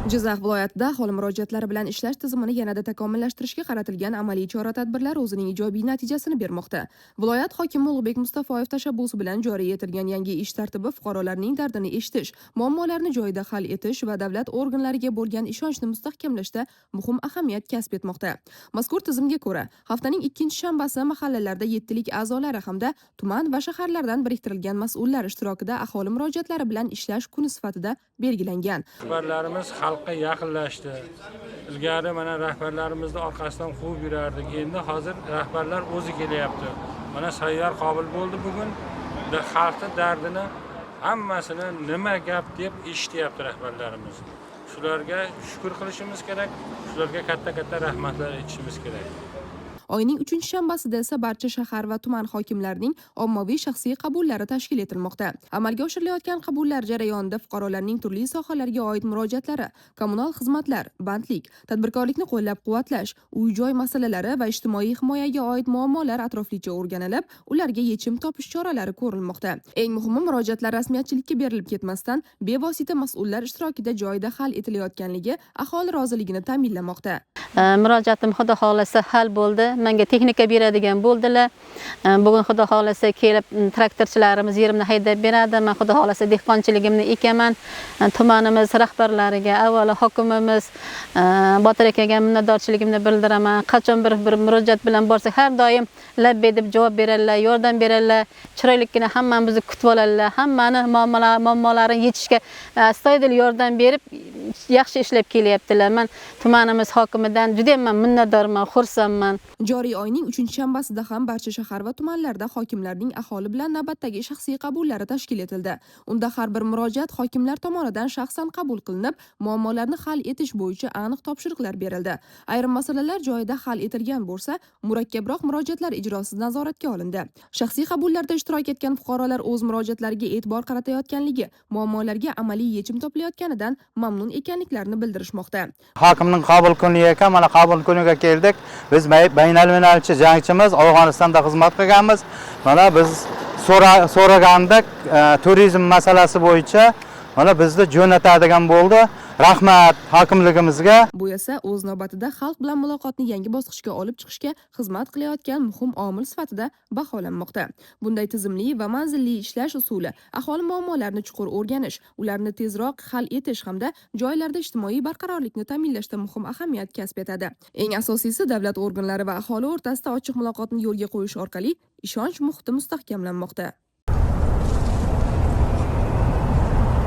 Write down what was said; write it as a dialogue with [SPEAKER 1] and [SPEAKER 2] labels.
[SPEAKER 1] Jizzax viloyatida aholi murojaatlari bilan ishlash tizimini yanada takomillashtirishga qaratilgan amaliy chora-tadbirlar o'zining ijobiy natijasini bermoqda. Viloyat hokimi Ulug'bek Mustafoyev tashabbusi bilan joriy etilgan yangi ish tartibi fuqarolarning dardini eshitish, muammolarni joyida hal etish va davlat organlariga bo'lgan ishonchni mustahkamlashda muhim ahamiyat kasb etmoqda. Mazkur tizimga ko'ra, haftaning ikkinchi shanbasi mahallalarda yettilik a'zolari hamda tuman va shaharlardan biriktirilgan mas'ullar ishtirokida aholi murojaatlari bilan ishlash kuni sifatida belgilangan.
[SPEAKER 2] Rahbarlarimiz xalqqa yaqinlashdi. Ilgari mana rahbarlarimizni orqasidan quvib yurardik. Endi hozir rahbarlar o'zi kelyapti. Mana sayyor qabul bo'ldi bugun. Xalqni dardini hammasini nima gap deb eshityapti rahbarlarimiz. Shularga shukur qilishimiz kerak, shularga katta-katta rahmatlar aytishimiz kerak.
[SPEAKER 1] Oyning 3-shanbasida esa barcha shahar va tuman hokimlarining ommaviy shaxsiy qabullari tashkil etilmoqda. Amalga oshirilayotgan qabullar jarayonida fuqarolarning turli sohalarga oid murojaatlari, kommunal xizmatlar, bandlik, tadbirkorlikni qo'llab-quvvatlash, uy-joy masalalari va ijtimoiy himoyaga oid muammolar atroflicha o'rganilib, ularga yechim topish choralari ko'rilmoqda. Eng muhimi, murojaatlar rasmiyatchilikka berilib ketmasdan, bevosita mas'ullar ishtirokida joyida hal etilayotganligi aholi roziligini ta'minlamoqda.
[SPEAKER 3] Murojaatim, xudo xohlasa, hal bo'ldi. Menga texnika beradigan bo'ldilar. Bugun, xudo xohlasa, kelib traktorchilarimiz yerimni haydab beradi. Men, xudo xohlasa, dehqonchiligimni ekaman. Tumanimiz rahbarlariga, avvalo hokimimiz Botir akaga minnatdorchiligimni bildiraman. Qachon bir murojaat bilan borsak, har doim labbay deb javob beradilar, yordam beradilar. Chiroylikkina hammamizni kutib oladilar. Hammani muammolarini yechishga astoydil yordam berib, yaxshi ishlab kelyaptilar. Men tumanimiz hokimidan juda ham minnatdorman, xursandman.
[SPEAKER 1] Joriy oyning 3-shanbasida ham barcha shahar va tumanlarda hokimlarning aholi bilan navbatdagi shaxsiy qabullari tashkil etildi. Unda har bir murojaat hokimlar tomonidan shaxsan qabul qilinib, muammolarni hal etish bo'yicha aniq topshiriqlar berildi. Ayrim masalalar joyida hal etilgan bo'lsa, murakkabroq murojaatlar ijrosi nazoratga olindi. Shaxsiy qabullarda ishtirok etgan fuqarolar o'z murojaatlariga e'tibor qaratayotganligi, muammolarga amaliy yechim topilayotganidan mamnun ekanliklarini bildirishmoqda.
[SPEAKER 4] Hokimning qabul kuni ekan, mana qabul kuniga keldik. Biz baynalminalchi jangchimiz, Afg'onistonda xizmat qilganmiz. Mana biz so'ragandik, turizm masalasi bo'yicha mana bizni jo'natadigan bo'ldi. Rahmat hokimligimizga.
[SPEAKER 1] Bu esa o'z navbatida xalq bilan muloqotni yangi bosqichga olib chiqishga xizmat qilayotgan muhim omil sifatida baholanmoqda. Bunday tizimli va manzilli ishlash usuli aholi muammolarini chuqur o'rganish, ularni tezroq hal etish hamda joylarda ijtimoiy barqarorlikni ta'minlashda muhim ahamiyat kasb etadi. Eng asosiysi, davlat organlari va aholi o'rtasida ochiq muloqotni yo'lga qo'yish orqali ishonch muhiti mustahkamlanmoqda.